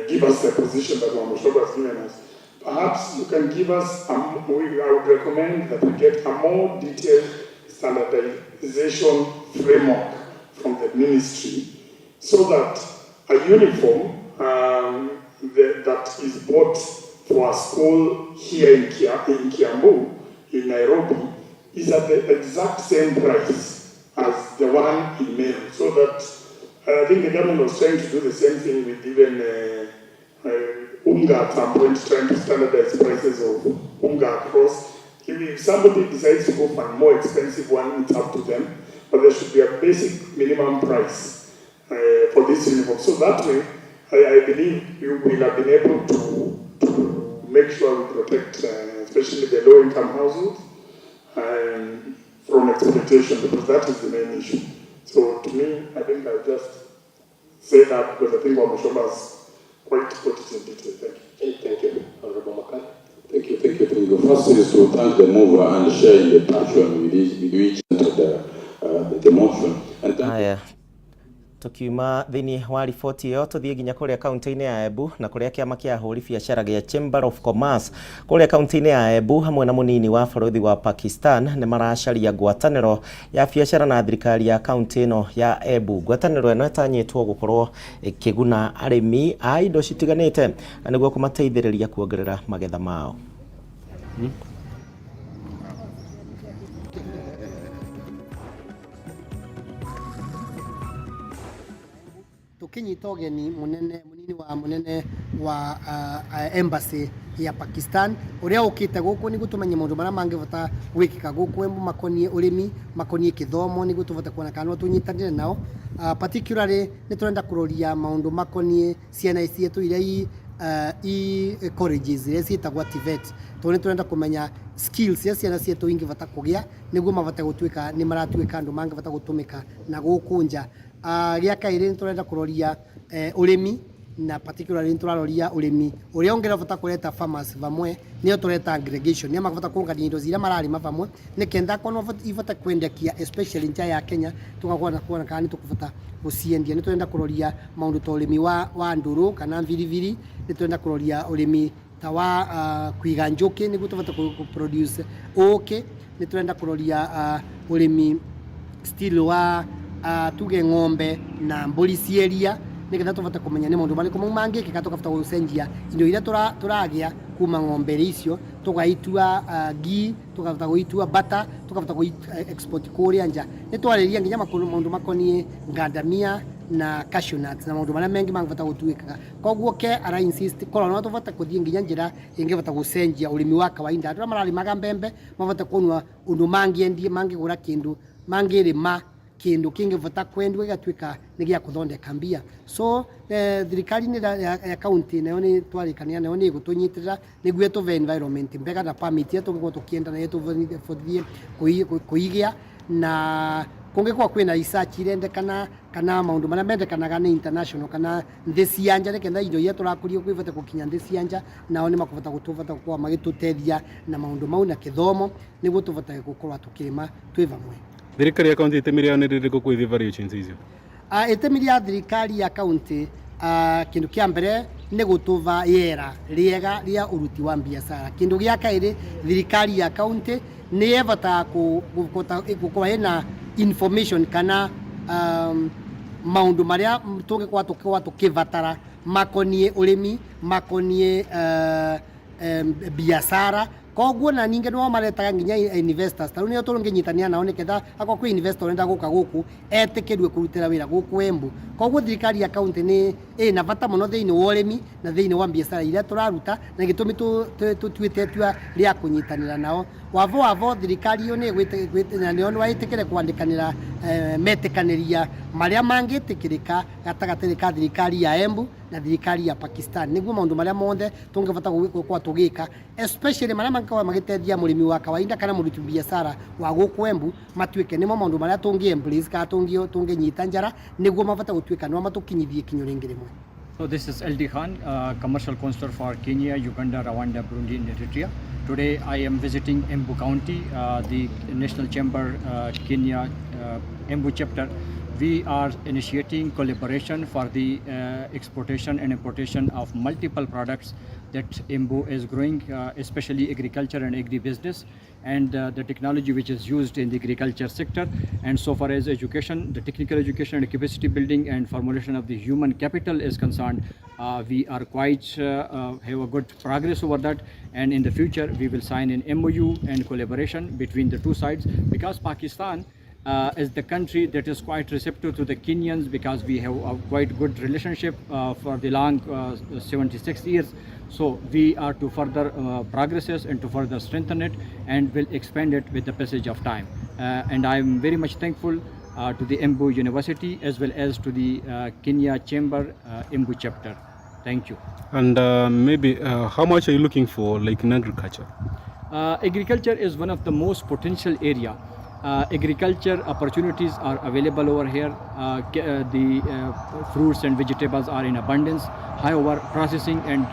give us the position that Wamuchomba has given us. Perhaps you can give us, I would recommend that we get a more detailed standardization framework from the ministry so that a uniform that is bought for a school here in Kiambu, in Nairobi, is at the exact same price as the one in Meru. So that I think the government was trying to do the same thing with even unga at some point, trying to standardize prices of unga across. If somebody decides to go for a more expensive one, it's up to them. But there should be a basic minimum price for this uniform. So that way, I believe you will have been able to make sure we protect, especially the low-income households, from exploitation, because that is the main issue. So to me, I think I'll just say that because I think Wamuchomba has quite put it in detail. Thank you. Thank you, Honorable Makari. Thank you, thank you, thank you. First is to thank the mover and share in the passion with which entered the motion. And thank Haya, tukiuma thiini wa riboti ĩyo, tũthiĩ nginya kũrĩa kaunti-inĩ ya Embu na kũrĩa kĩama kĩa ahũri biacara gĩa Chamber of Commerce kũrĩa kaunti-inĩ ya Embu hamwe na mũnini wa bũrũri wa Pakistan nĩ maracaria ngwatanĩro ya biacara na thirikari ya kaunti ĩno ya Embu. Ngwatanĩro ĩno ĩtanyĩtwo gũkorwo ĩkĩguna arĩmi a indo citiganĩte na nĩguo kũmateithĩrĩria kuongerera magetha mao. Tukinyita ũgeni munene munini wa munene wa embassy ya Pakistan uria ukite guku niguo tumenye maundu maria mangivota gwikika guku Embu makonie urimi, makonie kithomo, niguo tuvote kuona kana no tunyitanire nao. Particularly ni turenda kuroria maundu makonie ciana cietu iria i colleges iria ciĩtagwo TVET, tondũ nĩ tũrenda kũmenya skills iria ciana cietũ ingĩbata kũgĩa nĩguo mabote gũtuĩka nĩ maratuĩka andũ mangĩbata gũtũmĩka na gũkũ nja. Gĩa kaĩrĩ, nĩ tũrenda kũroria ũrĩmi, na particularly nĩ tũraroria ũrĩmi ũrĩa ũngĩrabata kũreta farmers vamwe, nĩyo tũreta aggregation, nĩo makabata kũngania indo iria mararĩma vamwe nĩ kenda korwo ibote kwendekia, especially nja ya Kenya, tugakorwo na kuona kana nĩ tũkũbota gũciendia. Nĩ tũrenda kũroria maũndũ ta ũrĩmi wa ndũrũ kana biribiri. Nĩ tũrenda kũroria ũrĩmi ta wa kũiga njũkĩ nĩguo tũbote kũ produce ũkĩ. Nĩ tũrenda kũroria ũrĩmi still wa tuge ng'ombe na mbũri cieria, nigetha tũbote kũmenya nĩ maũndũ marĩkũ mau mangĩkĩka, tũkabota gũcenjia indo iria tũragĩa kuma ng'ombe icio, tũgaitua ghee, tũkabota gũitua butter, tũkabota gũ export kũrĩa nja. Nĩ twarĩria nginya maũndũ makoniĩ ngandamia na cashew nuts na maũndũ marĩa mengĩ mangĩbota gũtuĩkaga. Koguo ke ara insist korwo no tũbote kũthiĩ nginya njĩra ĩngĩbota gũcenjia ũrĩmi wa kawaida, andũ arĩa mararĩmaga mbembe mabote kuonwa ũndũ mangĩendia, mangĩgũra kĩndũ, mangĩrĩma kindu kingivota kwendwo gigatuika ni gia kuthondeka mbia. So thirikari ni ya county nayo ni twarikania nayo ni igutunyitirira niguo ituve environment mbega na permit ya tungĩkorwo tukienda nayo tuthie kuigia, na kũngĩkorwo kwĩna research irendekana kana maũndũ marĩa mendekanaga nĩ international kana nthĩ cia nja, nĩketha indo iria tũrakũria ibote gũkinya nthĩ cia nja, nao nĩ makũbota gũtũbota gũkorwo magĩtũteithia na maũndũ mau na kĩthomo nĩguo tũbote gũkorwo tũkĩrĩma twĩ vamwe. Thirikari ya kaunti itemi rĩao nĩ rĩrĩkũ kwĩ value chains icio? Itemi rĩa thirikari ya kaunti, kindu kia mbere nĩ gũtũva rĩera rĩega rĩa ũruti wa biacara. Kindu gĩa kaĩrĩ, thirikari ya kaunti nĩ ĩbotaga gũkorwo ĩna information kana maũndũ marĩa tũngĩkorwo tũkorwo tũkĩbatara makoniĩ ũrĩmi, makoniĩ biacara. Koguo na ningĩ nĩo maretaga nginya investors, ta rĩu nĩo tũngĩnyitania nao nĩgetha akorwo kwĩ investor ũrenda gũka gũkũ etĩkĩrue kũrutĩra wĩra gũkũ Embu. Koguo thirikari ya kaunti nĩ ĩna bata mũno thĩinĩ wa ũrĩmi na thĩinĩ wa biacara iria tũraruta, na gĩtũmi tũtuĩte itua rĩa kũnyitanĩra nao. Wavo wavo thirikari ĩyo nĩ na nĩo nĩwaĩtĩkĩre kwandĩkanĩra metĩkanĩria marĩa mangĩtĩkĩrĩka gatagatĩ ka thirikari ya Embu na thirikari ya Pakistan, nĩguo maũndũ marĩa mothe tũngĩbata gũkorwo tũgĩka, especially marĩa mangĩkorwo magĩteithia mũrĩmi wa kawaida kana mũruti biacara wa gũkũ Embu, matuĩke nĩmo maũndũ marĩa tũngĩ embrace kana tũngĩnyita njara nĩguo mabate gũtuĩka nĩmo matũkinyithie ikinya rĩngĩ rĩmwe. So this is LD Khan, commercial counselor for Kenya, Uganda, Rwanda, Burundi and Eritrea. Today I am visiting Embu County, the National Chamber Kenya Embu chapter. We are initiating collaboration for the exportation and importation of multiple products that Embu is growing, especially agriculture and agribusiness, and the technology which is used in the agriculture sector. And so far as education, the technical education and capacity building and formulation of the human capital is concerned, we are quite have a good progress over that. And in the future, we will sign an MOU and collaboration between the two sides, because Pakistan is the country that is quite receptive to the Kenyans, because we have a quite good relationship for the long 76 years. So we are to further progresses and to further strengthen it, and will expand it with the passage of time. And I am very much thankful to the Embu University as well as to the Kenya Chamber Embu chapter. Thank you. And maybe how much are you looking for, like in agriculture? Agriculture is one of the most potential area. Agriculture opportunities are available over here. The fruits and vegetables are in abundance. However, processing and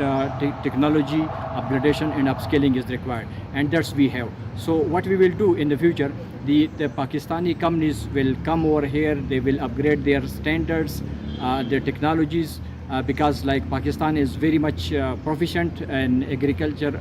technology upgradation and upscaling is required, and that's we have. So what we will do in the future, the Pakistani companies will come over here. They will upgrade their standards, their technologies, because like Pakistan is very much proficient in agriculture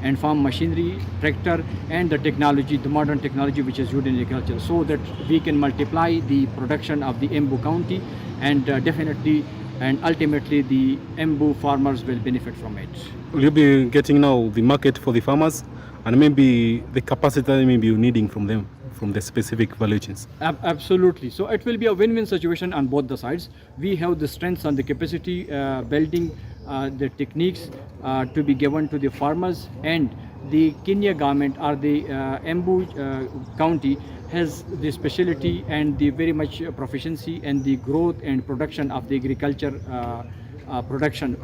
and farm machinery, tractor, and the technology, the modern technology which is used in agriculture, so that we can multiply the production of the Embu County, and definitely and ultimately the Embu farmers will benefit from it. Will you be getting now the market for the farmers, and maybe the capacity that maybe you're needing from them, from the specific value chains? Absolutely. So it will be a win-win situation on both the sides. We have the strengths and the capacity building, the techniques to be given to the farmers, and the Kenya government or the Embu County has the specialty and the very much proficiency and the growth and production of the agriculture production,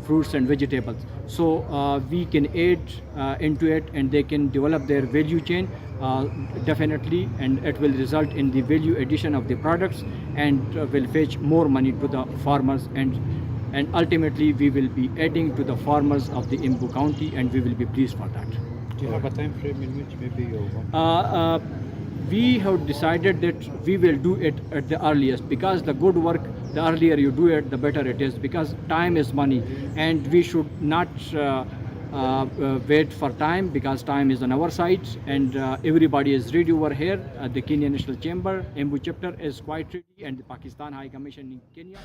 fruits and vegetables. So we can add into it, and they can develop their value chain definitely, and it will result in the value addition of the products, and will fetch more money to the farmers, and ultimately we will be adding to the farmers of the Embu County, and we will be pleased for that. Do you have a time frame in which maybe you'll want? We have decided that we will do it at the earliest, because the good work, the earlier you do it, the better it is, because time is money, and we should not wait for time, because time is on our side, and everybody is ready over here. The Kenya National Chamber, Embu chapter is quite ready, and the Pakistan High Commission in Kenya.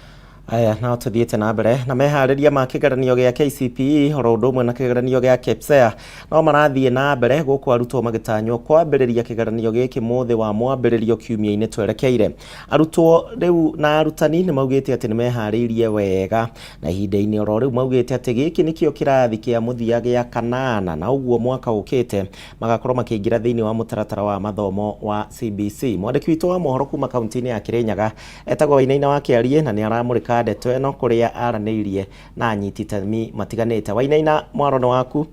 Aya, no tuthiĩte na mbere na meharĩria ma kĩgeranio gĩa KCPE oro ũndũ ũmwe na kĩgeranio gĩa KPSEA no marathiĩ na mbere gũkũ arutwo magĩtanywo kwambĩrĩria kĩgeranio gĩkĩ mũthĩ wa mwambĩrĩrio kiumia-inĩ twerekeire. Arutwo rĩu na arutani nĩ maugĩte atĩ nĩ meharĩirie wega, na ihinda-inĩ oro rĩu maugĩte atĩ gĩkĩ nĩkĩo kĩrathi kĩa mũthia gĩa kanana, na ũguo mwaka ũkĩte magakorwo makĩingĩra thĩinĩ wa mũtaratara wa mathomo wa CBC. Mwandĩki witũ wa mohoro kuma kaunti-inĩ ya Kirinyaga etagwo Wainaina wa Kĩarie, na nĩ aramũrĩka ndeto ĩno kũrĩa aranĩirie na anyiti itemi matiganĩte. Wainaina, mwaro nĩ waku.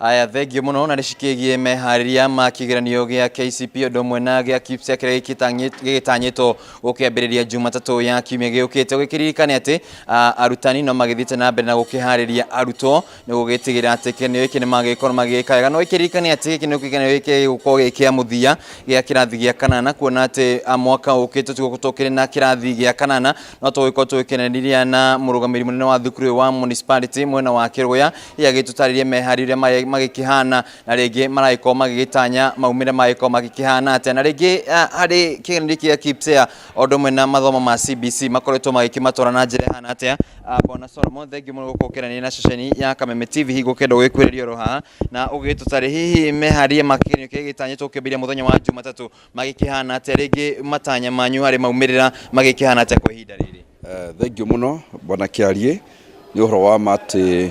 Aya, thengio muno na nĩcikigie meharĩria ma kĩgeranio gĩa KCPE ũndũ ũmwe na gĩa KPSEA kĩrĩa gĩgĩtanyĩtwo gũkĩambĩrĩria Jumatatũ ya kiumia gĩũkĩte. Ũgĩkĩririkane atĩ arutani no magĩthiĩte na mbere na gũkĩharĩria arutwo nĩ gũgĩtigĩrĩra atĩ kĩgeranio gĩkĩ nĩ magĩkorwo magĩgĩka wega. No ĩkĩririkane atĩ gĩkĩ nĩ kĩgeranio gĩkĩ gĩgũkorwo gĩ kĩa mũthia gĩa kĩrathi gĩa kanana, kuona atĩ mwaka ũkĩte tũgũkorwo tũkĩrĩ na kĩrathi gĩa kanana. No tũgũkorwo tũgĩkenanĩria na mũrũgamĩrĩri mũnene wa thukuru ũyũ wa municipality mwena wa Kĩrũya, agĩtũtarĩria meharĩria magĩkĩhana na rĩngĩ maragĩkorwo magĩgĩtanya maumĩrĩra magĩkorwo magĩkĩhana atĩa na rĩngĩ harĩ kĩgeranio gĩa KPSEA o ũndũ ũmwe na mathomo ma CBC makoretwo magĩkĩmatwara na njĩra ĩhana atĩa. Bwana Solomon, thengiũ mũno gũkorwo ũkĩaranĩria na ceceni ya Kameme TV hingo ũkĩenda gũgĩkuhĩrĩria oro haha na ũgĩgĩtũtarĩ hihi meharĩria ma kĩgeranio kĩrĩa gĩtanyĩtwo kĩambĩrĩria mũthenya wa Jumatatũ magĩkĩhana atĩa, rĩngĩ matanya manyu harĩ maumĩrĩra magĩkĩhana atĩa kwa ihinda rĩrĩ? Thengiũ mũno bwana Kĩarie, nĩ ũhoro wa ma atĩ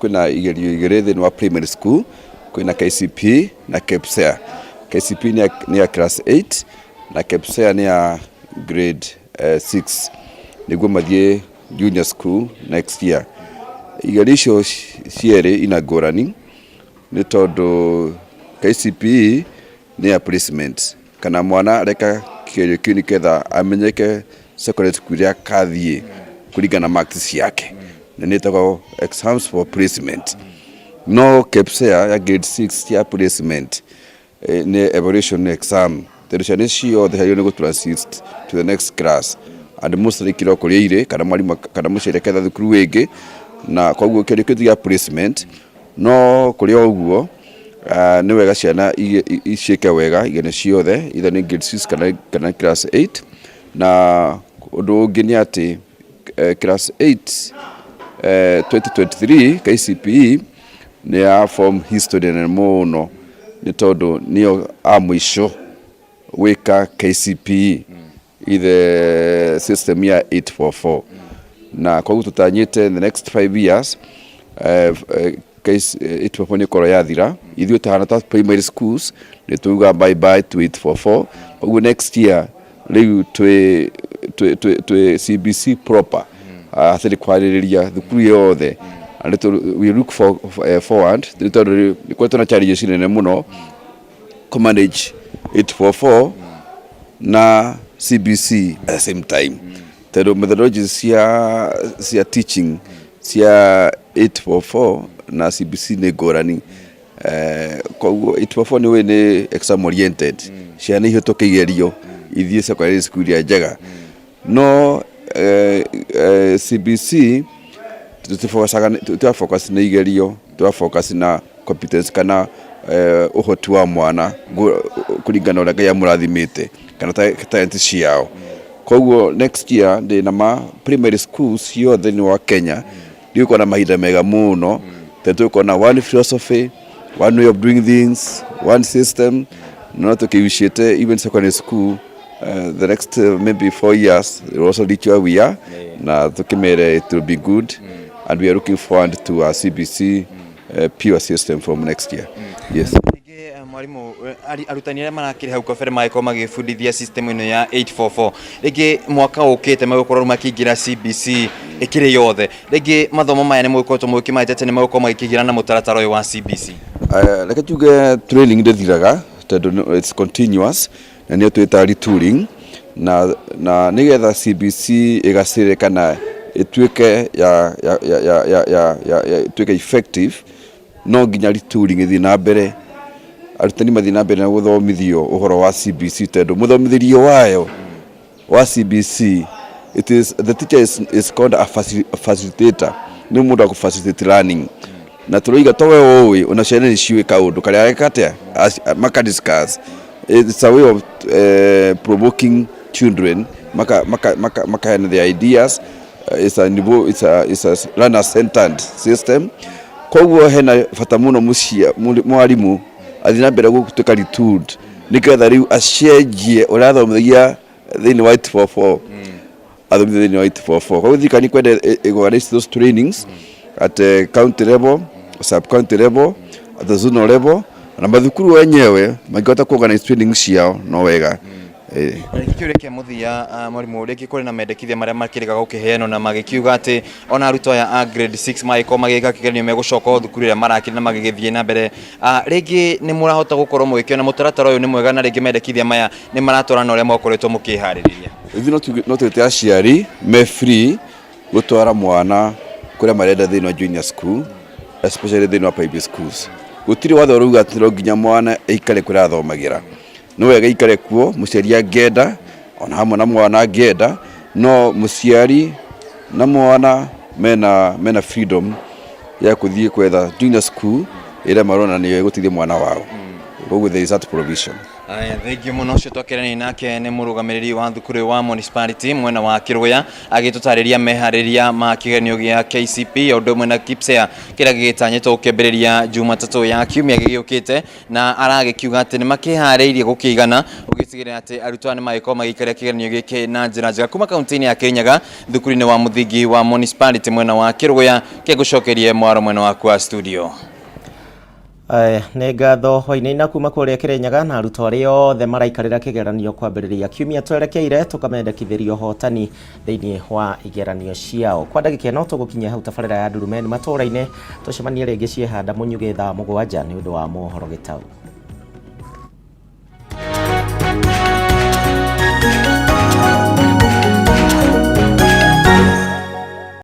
kwĩna igerio igĩrĩ thĩinĩ wa primary school, kwĩna KCPE na KPSEA. KCPE nĩ ya class 8 na KPSEA nĩ ya grade 6 nĩguo mathiĩ junior school next year. Igerio icio cierĩ ina ngũrani nĩ tondũ KCPE nĩ ya placement kana mwana areka kĩgerio kĩu nĩgetha amenyeke secondary school ĩrĩa akathiĩ kũringana na marks ciake, na nĩ ĩtagwo exams for placement. No KPSEA ya grade 6 ya placement, nĩ evaluation exam tondũ ciana ciothe ciagĩrĩirwo nĩ gũ transit to the next class and mostly kĩroko kũrĩa irĩ kana mwarimũ kana mũciari aketha thukuru ĩngĩ, na koguo kĩgerio kĩu ti gĩa placement. No kũrĩ o ũguo, nĩ wega ciana ciĩke wega igerio ciothe, either nĩ grade 6 kana class 8. Na ũndũ ũngĩ nĩ atĩ class 8 2023 KCPE nĩ ya form history nene mũno nĩ tondũ nĩyo a mũico gwĩka KCPE ithe system ya 844, na koguo tũtanyĩte in the next 5 years 844 nĩ ĩkorwo yathira. Ithuĩ tahana ta primary schools nĩ tuga bye bye to 844, koguo next year rĩu twĩ CBC proper, hatirĩ kwarĩrĩria thukuru yothe. And we look forward nĩ tondũ nĩ koretwo na challenges nene mũno kũ manage 844 na CBC at the same time, tondũ methodologies cia teaching cia 844 na CBC nĩ ngũrani. Koguo 844 nĩ ũĩ nĩ exam oriented, ciana ihĩtũke igerio ithiĩ secondary school iria njega, no CBC tũtira focus nĩ igerio, tũra focus na competence kana ũhoti wa mwana kũringana na ũrĩa Ngai amũrathimĩte kana talent ciao. Koguo next year ndĩ na ma primary schools ciothe thĩinĩ wa Kenya ndigũkorwo na mahinda mega mũno, tondũ tũgũkorwo na one philosophy, one way of doing things, one system. No tũkĩucĩte even secondary school, the next maybe 4 years will also reach where we are, na tũkĩmere it will be good and we are looking forward to our CBC pure system from next year, yes. Rĩngĩ, mwarimu, arutani arĩa marakĩrĩ hau kabere magĩkorwo magĩbundithia system ĩno ya 844, rĩngĩ mwaka ũkĩte magũkorwo makĩingĩra CBC ĩkĩrĩ yothe, rĩngĩ mathomo maya nĩ mũgĩkoretwo mũgĩkĩmaĩte atĩ nĩ magũkorwo magĩkĩingĩra na mũtaratara ũyũ wa CBC? Reke tuge training ndĩthiraga tondũ it's continuous na nĩyo twĩtaga retooling, na nĩgetha CBC ĩgacĩre kana ĩtuĩke ya ĩtuĩke effective, no nginya retooling ĩthiĩ na mbere, arutani mathiĩ na mbere na gũthomithio ũhoro wa CBC, tondũ mũthomithĩrio wayo wa CBC, it is the teacher is called a facilitator, nĩ mũndũ wa kũ facilitate learning, na tũroiga to we ũĩ ona ciana nĩ ciũĩ kaũndũ karĩa areka atĩa maka discuss. It's a way of provoking children makaheana their ideas. It's a learner centered system, koguo hena bata mũno mwarimũ athiĩ na mbere gũtuĩka retooled nĩgetha rĩu acenjie ũrĩa athomithagia thĩinĩ wa 844, athomithia thĩinĩ wa 844. Koguo thirikari kwenda ĩorganize those trainings at county level, sub county level, at the zonal level, na mathukuru wenyewe mangĩhota kuorganize training ciao no wega. Rĩngĩ kĩũria kĩa mũthia, mwarimũ, rĩngĩ kũrĩ na mendekithia marĩa makĩrĩga gũkĩheanwo na magĩkiuga atĩ ona arutwo aya a grade 6 magĩkorwo magĩka kĩgeranio megũcoka o thukuru ĩrĩa marakĩrĩ na magĩgĩthiĩ na mbere. Rĩngĩ nĩ mũrahota gũkorwo mũgĩkĩona mũtaratara ũyũ nĩ mwega na rĩngĩ mendekithia maya nĩ maratwarana na ũrĩa mwakoretwo mũkĩharĩrĩria? Ithuĩ no twĩte aciari me free gũtwara mwana kũrĩa marenda thĩinĩ wa junior school, especially thĩinĩ wa private schools. Gũtirĩ watho ũrauga atĩ no nginya mwana aikare kũrĩa athomagĩra. No wega aikare kuo mũciari angĩenda, ona hamwe na mwana angĩenda, no mũciari na mwana mena freedom. Ya kũthiĩ kwetha junior school ĩrĩa marona nĩyo ĩgũteithia mwana wao. Koguo there is that provision. Aya, thengiũ mũno. Ũcio twakĩrania nake nĩ mũrũgamĩrĩri wa thukuru wa municipality mwena wa Kĩrũya, agĩtũtarĩria meharĩria ma kĩgeranio gĩa KCP o ũndũ ũmwe na KPSEA kĩrĩa gĩgĩtanyĩtwo gũkĩambĩrĩria Jumatatũ ya kiumia gĩgĩũkĩte, na aragĩkiuga atĩ nĩ makĩharĩirie gũkĩigana ũgĩtigĩrĩra atĩ arutwo aya nĩ magĩkorwo magĩikaria kĩgeranio gĩkĩ na njĩra njega. Kuma kaunti-inĩ ya Kĩrĩnyaga, thukuru-inĩ wa mũthingi wa municipality mwena wa Kĩrũya, kĩngũcokerie mwaro mwena waku wa studio. Nĩ ngatho Wainaina kuma kũrĩa Kĩrĩnyaga, na arutwo arĩa othe maraikarĩra kĩgeranio kwambĩrĩria kiumia twerekeire, tũkamendekithĩria ũhotani thĩinĩ wa igeranio ciao. Kwa ndagĩka ĩno tũgũkinyia hau tabarĩra ya Ndurumeni matũũra-inĩ. Tũcemanie rĩngĩ ciehanda mũnyugĩ thaa 7 nĩ ũndũ wa mohoro gĩtau.